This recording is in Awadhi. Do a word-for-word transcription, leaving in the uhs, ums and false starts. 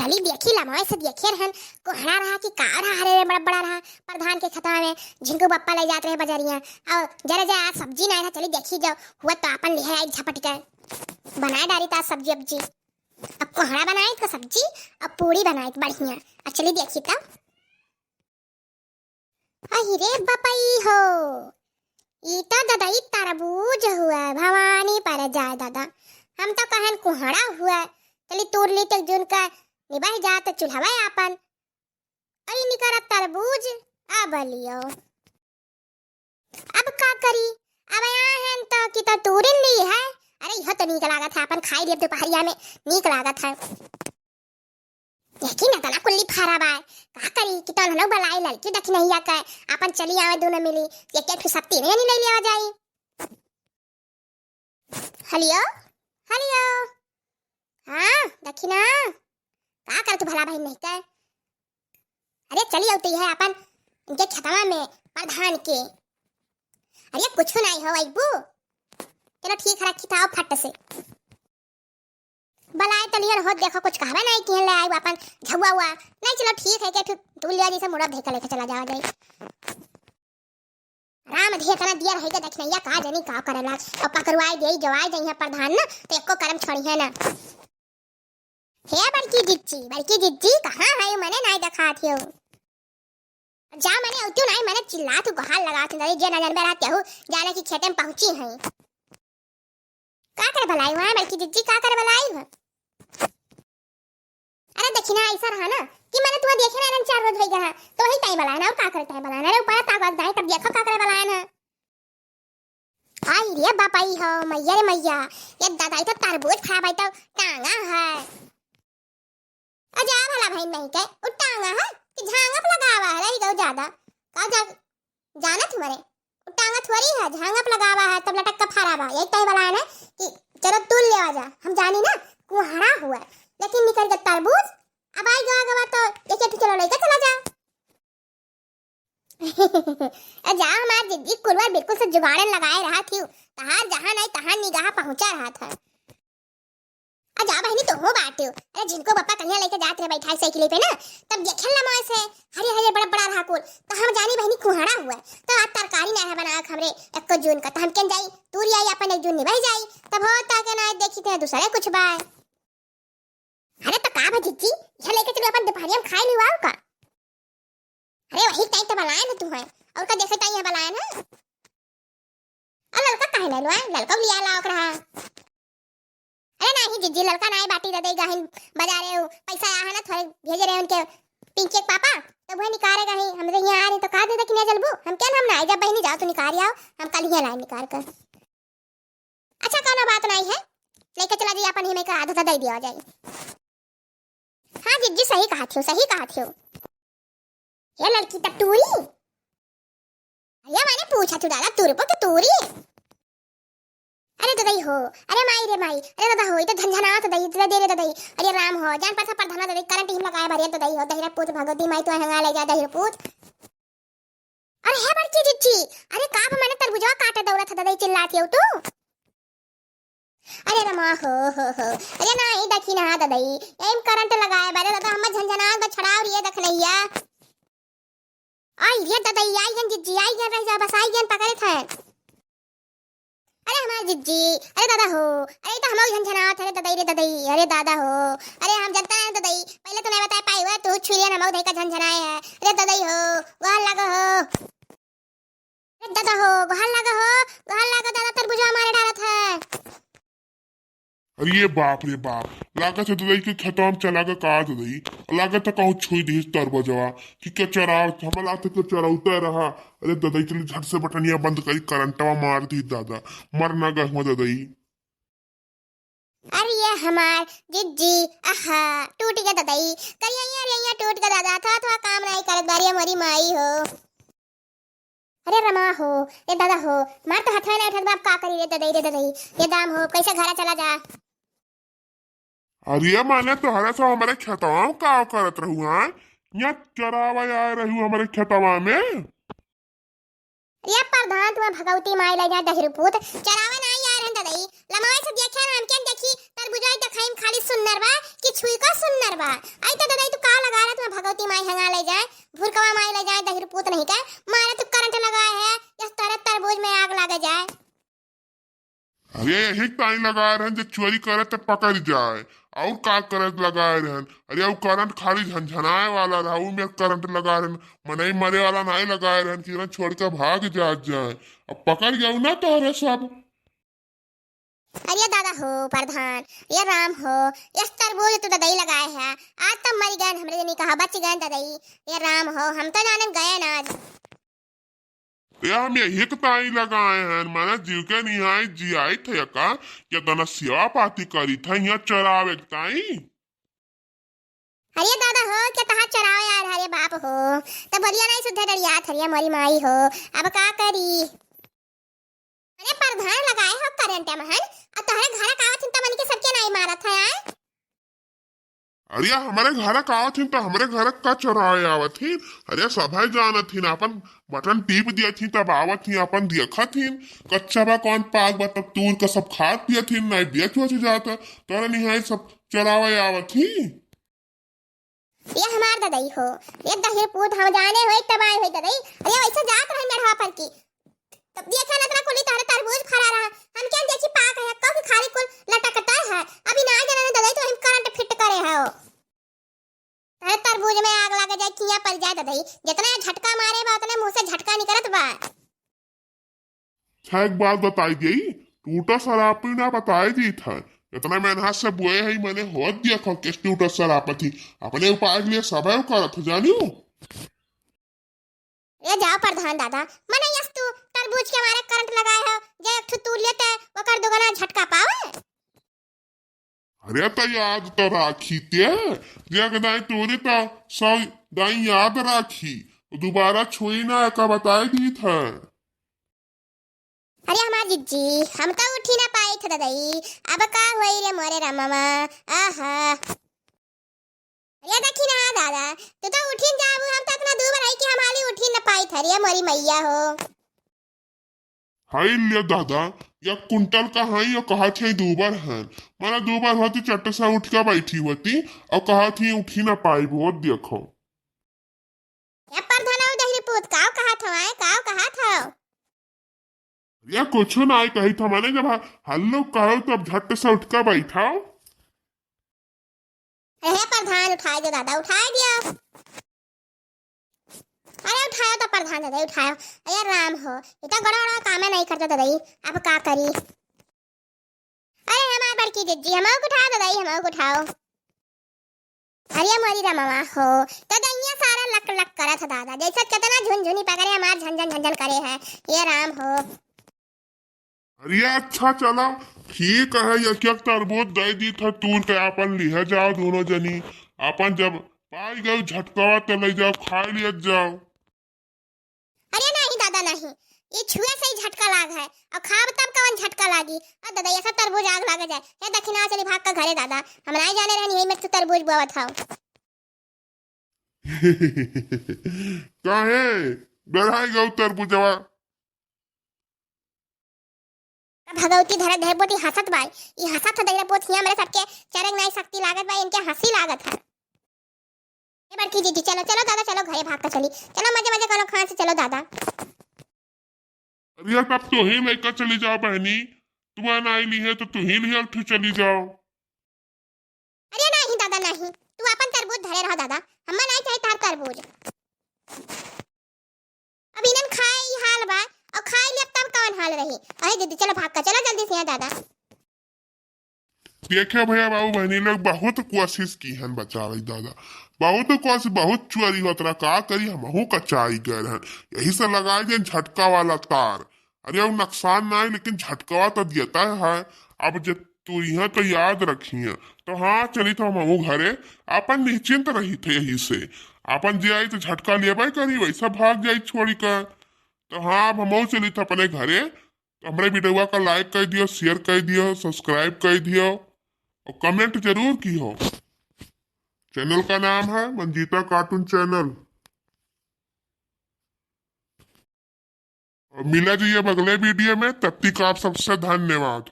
चली देखी, लमवे से देखे रहन, कोहड़ा रहा कि का रहा, हरे बड़ा बड़ा रहा प्रधान के खेतवा में, झिनकू बप्पा ले जात रहे बजरिया। और जरा जा आज सब्जी नाहीं रहा, चली देखी जाओ, हुआ तो आपन लिहे आई झपट के बनाए डारी ता सब्जी अब्जी। अब कोहड़ा बनाई तो सब्जी, अब पूरी बनाई तो बढ़िया। अब चली देखी तब। अहि रे बपई हो, ई तो ददई तरबूज हुआ, भवानी पर जाए दादा। हम तो कहन कुहड़ा हुआ, चली तूर ली तक जून का निबह जात चूल्हवा आपन। अई निकरा तरबूज, अब लियो। अब का करी, अब आए हैं तो कि तो तूरिन ली है। अरे इहो तो नीक लागत है, आपन खाई लिया दोपहरिया में, नीक लागत है। देखी ना तना कुल्ली फारा बा, का करी कि तो लोग बलाई लड़की दखिनहिया के, आपन चली आवे दोनों मिली, एक एक ठो सब तीन जनी ले लिया जाई। हलियो, हलियो, हाँ दखिना, का करत भला बहिन नहीं के? अरे चली आउती है आपन इनके खेतवा में प्रधान के। अरे कुछ नहीं हो अइबू, चलो ठीक है, रखी था फट से। बलाए तलियन होत देखो, कुछ कहबे नहीं किहन, ले आई आपन झुआ हुआ। नहीं, चलो ठीक है, के फिर तू लिया जैसे मुड़ा धोके लेके चला जावा जाई। राम धे तना दिया रहेगा दखिनहिया, का जनी का करेला। और पकड़वाए देई, जवाए देई है प्रधान ना, तो एको करम छोड़ी है ना। हे बड़की जिज्जी, बड़की जिज्जी, कहाँ है मने नहीं देखात हो? जा मने अउतू नहीं, मने चिल्लात हूँ, गोहार लगात हूँ, जे ना जानबे रहते हो, जाने की खेते में पहुँची है। का करे बलाई हुआ है बड़की जिज्जी, का करे बलाई हुआ? अरे दखिना ऐसा रहा ना कि मने तुम्हें देखे ना, चार रोज हो गया है, तो वही टाइम बलाए ना, और का करते हैं बलाए ना रे, ऊपर ताकत दाए, तब देखो का करे बलाए ना। आई रे बापाई हो, मैया रे मैया, ये दादा, ये तो तरबूज खाए भाई तो टांगा है। अजा भला भाई नहीं के, उ टांगा है कि झांगप लगावा है, रही गो ज्यादा। का जा-, जानत मरे, उ टांगा थोड़ी है, झांगप लगावा है, तब लटक के फरा बा। यही कहे वाला है ना कि चलो तू ले आ जा, हम जानी ना, कुहड़ा हुआ, लेकिन निकल के तरबूज, अब आई गवा गवा तो एक एक चलो लेके चला जा। ए जा हमार जिज्जी कुलवर बिल्कुल से जुगाड़न लगाए रहा थी, तहार जहाँ नहीं तहाँ निगाह पहुँचा रहा था। आ जा बहिनी, तोहो बाटियो। अरे झिनको बप्पा कहिया लेके जात रहे बैठाए साइकिल पे ना, तब देखे लमोए से हरे हरे बड़ा बड़ा रहा कुल, तो हम जानी बहिनी कुहड़ा हुआ, तो आज तरकारी ना है बनावे हमरे एक्को जून का, तो हम केन जाई, तूरी आई अपन एक जून निभाई जाई, तब हो ता के ना देखी थे दूसरे कुछ बाय। अरे तो का बा जिज्जी, यह लेके चलो अपन दोपहरिया में खाए लियो का? अरे वही टाइम तो बलाए ना तू है, और का देखे टाइम है बलाए ना। और ललका काहे ले लो है? ललका भी लिया लाओ रहा। अरे नाही जिज्जी, ललका नाही बाटी दे दे गहिन बाजारे, उ पैसा आया है ना, थोड़े भेजे रहे उनके पिंकी के पापा, तो वह निकाले गही, हमरे यहाँ आ रहे तो का दे दे कि नहीं जलबू, हम क्या हम ना जब बहिनी जाओ तो निकाल आओ, हम कल ही लाई निकाल कर। अच्छा, कोनो बात नहीं है, लेके चला जाइए अपन ही में का आधा आधा दे दिया जाए। हाँ जिज्जी, सही कहा थियो, सही कहा थियो। ये लड़की त टूरी। अरे माने पूछा तू दादा, तुरपो के तूरी। अरे ददई हो, अरे माई रे माई, अरे दादा हो, ई तो झनझनात दई, दे दे रे ददई। अरे राम हो, जान परसा परधना ददई, करंट हिम लगाए भरे ददई हो, दहिरा पूत भगवती माई तो हंगा ले जा दहिरा पूत। अरे हे बड़की जिज्जी, अरे का भ मने तरबुजवा काटे दौड़त ह ददई, चिल्लात हो तू? अरे रमा हो, हो, हो। अरे नाही देखी ना ददई, एम करंट लगाए बारे दादा, हम झनझनात बा, छड़ाव रिये दखनैया। आई रे ददई, आई गन जिज्जी, आई गन रह जा, बस आई गन पकड़े थे। अरे हमार जिज्जी, अरे दादा हो, अरे तो हम झनझनात, अरे ददई रे ददई, अरे दादा हो, अरे हम जनता नहीं ददई, पहले तो नहीं बताए पाई हुआ, तू छुरियन हम धई का झनझनाए है, अरे ददई हो, गोहार लागो हो। अरे दादा हो, गोहार लागा हो, गोहार लागा दादा, तरबुजवा मारे डालत है। अरे ये बाप रे बाप, लागत है ददई के खेतवा में चला के का ददई, लागत है कहूँ छुई दिहिस तरबुजवा, कि के चराव, हमरा लागत है के चरौते रहा। अरे ददई चली झट से बटनिया बंद करी, करंटवा मार दी दादा, मर ना गए हुआ ददई। अरे ये हमार जिज्जी, आहा, टूट गया ददई, करिया, अरे ये टूट गया दादा, थोड़ा, थोड़ा काम नहीं करत बारी हमारी माई हो। अरे रमा हो, ए दादा हो, मार तो हथवा नहीं उठत बाप, का करी रे ददई, रे ददई, ये दाम हो, कैसे घरा चला जा। अरे माने तोहरा सब हमारे खेतवा में का करत रहू, हाँ? यहाँ चरावा आए रहू हमारे खेतवा में। या प्रधान तुम्हें भगवती माई ला जा दहिरू पूत, चरावे ना आया रहन ददई, लमवे से देखे ना हम केन देखी, त बुझाई देखाई में खाली सुन्नर बा कि छुई का सुन्नर बा। आई तो ददाई तू का लगा रहा तुम्हें भगवती माई हंगा ले जाए, भुरकवा माई ले जाए, दहिर पूत नहीं के मारे तू करंट लगाए है, यस तरह तरबूज में आग लगे जाए। अरे यही ताई लगाए रहन जे चोरी करे तो पकड़ जाए, और का करे लगाए रहन। अरे वो करंट खाली झनझनाए वाला रहा, वो में करंट लगाए रहन, मनई मरे वाला नहीं लगाए रहन कि ना छोड़ के भाग जात जाए। अब पकड़ गए ना तोहरे सब। अरे दादा हो प्रधान, ये राम हो, यस तरबूज तो ददई लगाए है, आज तब मरी गए हमरे जनी कहा बच गए ददई। ये राम हो, हम तो जाने गए ना आज। ये हम यही के ताई लगाए हैं, माने जीव के निहाई जियाई थे का, ये तना सेवा पाती करी थे, यहाँ चरावे के ताई। अरे दादा हो, क्या तहार चरावे यार, अरे बाप हो, तब बोलिया नहीं सुधे डरिया थरिया मोरी माई हो, अब का करी? अरे प्रधान लगाए हो करंट महन, अब तोहरे घर का आवत हिन त मन के सबके नहीं मारत है, आए? अरे हमरे घर का आवत हिन त हमरे घर का चरावे आवत हिन। अरे सभे जानत हिन, अपन बटन टीप दिया थी तब आवत ही, अपन देखत हिन कच्चा बा कौन पाक बा, तब तूर का सब खात पियत हिन, नहीं बेच वच जात, तोरा निहाई सब चरावे आवत ही। ये हमार ददई हो, ये दहिर पूत हम जाने होई तबाय होई ददई। अरे वैसे जात रहे मेढ़वा पर की, तब देखा नतरा कुली तहरे तरबूज फरा रहा, हम क्या देखी पाक है, कब खाली कुल लटकता है। अभी ना जाने ददई तो हम करंट फिट करे हो। तहरे तरबूज में आग लग जाए, किया पड़ जाए ददई। जितना ये झटका मारे बा उतने मुंह से झटका निकलत बा। अच्छा, एक बात बताई देई, टूटा सरापी ना बताई दी था। इतना मेहनत से बोए है, मैंने होत दिया खो किस टूटा सरापत ही। अपने उपाय के लिए सब है करत है, जानियो। ए जाओ प्रधान दादा, मने यस तू तरबूज के मारे करंट लगाए हो, जे एक ठो तू लेते, ओकर दुगना झटका पावे। अरे त याद त राखी ते, जे एक दाई तोरे त सौ दाई याद राखी, दोबारा छुई ना, एका बताए दी था। अरे हमार जिज्जी, हम तो उठी ना पाई थे ददई, अब का होई रे मोरे रामवा, आहा। अरे देखी ना दादा, तू तो उठी न जाबू, हम तो इतना दूबर है कि हम हाली उठी ना पाई थे रे मोरी मैया हो। हाय ले दादा, या कुंटल का है, या कहा थे दूबर है, माना दूबर होती चट्ट से उठ के बैठी होती, और कहा थी उठी ना पाई, बहुत देखो। या परधनऊ दहिरी पूत, काव कहा थो आए, काव कहा थो? या कुछ ना आए कही था, माने जब ह-, हल्लो कहो तब झट से उठ के बैठाओ। अरे हे प्रधान, उठाए दो दादा, उठाए दियो। अरे उठाओ तो प्रधान दादा, उठाओ। अरे राम हो, इतना बड़ा बड़ा काम नहीं करता दादा, अब का करी? अरे हमार बड़की जिज्जी, हमहू को उठाओ दादा, हमहू को उठाओ। अरे मोरी रमवा हो, तो दहिया सारा लक लक करत है दादा, जैसे कितना झुनझुनी पकड़े हमार झनझन झनझन करे है। ये राम हो। अरे अच्छा चला, ठीक है, एक एक तरबूज दे दी था तूर के, आपन लिहे जाओ दोनों जनी, आपन जब पाई गए झटकावा तो ले जाओ, खाए लियत जाओ। अरे नहीं दादा नहीं, ये छुए से ही झटका लाग है, और खाब तब कवन झटका लागी? और दादा ये सब तरबूज आग लाग जाए। हे दखिना चली भाग का घरे दादा, हम नहीं जाने रहनी यही में तू तरबूज बोवत हव। काहे डराई गऊ तरबूजवा? भगवती धरे धरे बोती हंसत बाई, ई हंसत है दहिरा पोत हिया मेरे सबके चरंग नाई शक्ति लागत बाई, इनके हंसी लागत है। ए बड़की दीदी, चलो, चलो दादा, चलो घरे भाग के चली, चलो मजे मजे करो खान से, चलो दादा। अरे यार, तब तो ही लेकर चली जाओ बहनी, तुम्हारा नाई ली है तो तू ही लिया उठी चली जाओ। अरे नहीं दादा नहीं, तू अपन तरबूज धरे रहो दादा, हम्मा नहीं चाहे तार तरबूज। अब इनन खाए ई हाल बा, और खाए ले तब कौन हाल रही? अरे दीदी चलो भाग का चलो जल्दी से यहाँ दादा। देखे भैया बाबू बहनी लोग बहुत कोशिश की हन बचावे दादा, बहुत कोशिश, बहुत चोरी होत रहा, का करी हमहू कचाई गए रहन, यही से लगाए देन झटका वाला तार। अरे अब नुकसान ना है लेकिन झटकवा तो देता है। अब जे तू यहाँ तो याद रखिए तो हाँ चली तो हमहू घरे अपन निश्चिंत रही थे यही से, अपन जे आई तो झटका लेबे करी वैसा भाग जाई छोड़ी कर। तो हाँ अब हमहू चली थे अपने घरे। तो हमरे वीडियोवा का like कर दियो, share कर दियो, subscribe कर दियो और comment जरूर की हो। चैनल का नाम है मंजीता कार्टून चैनल। और मिला जाइए अब अगले वीडियो में, तब तक आप सबसे धन्यवाद।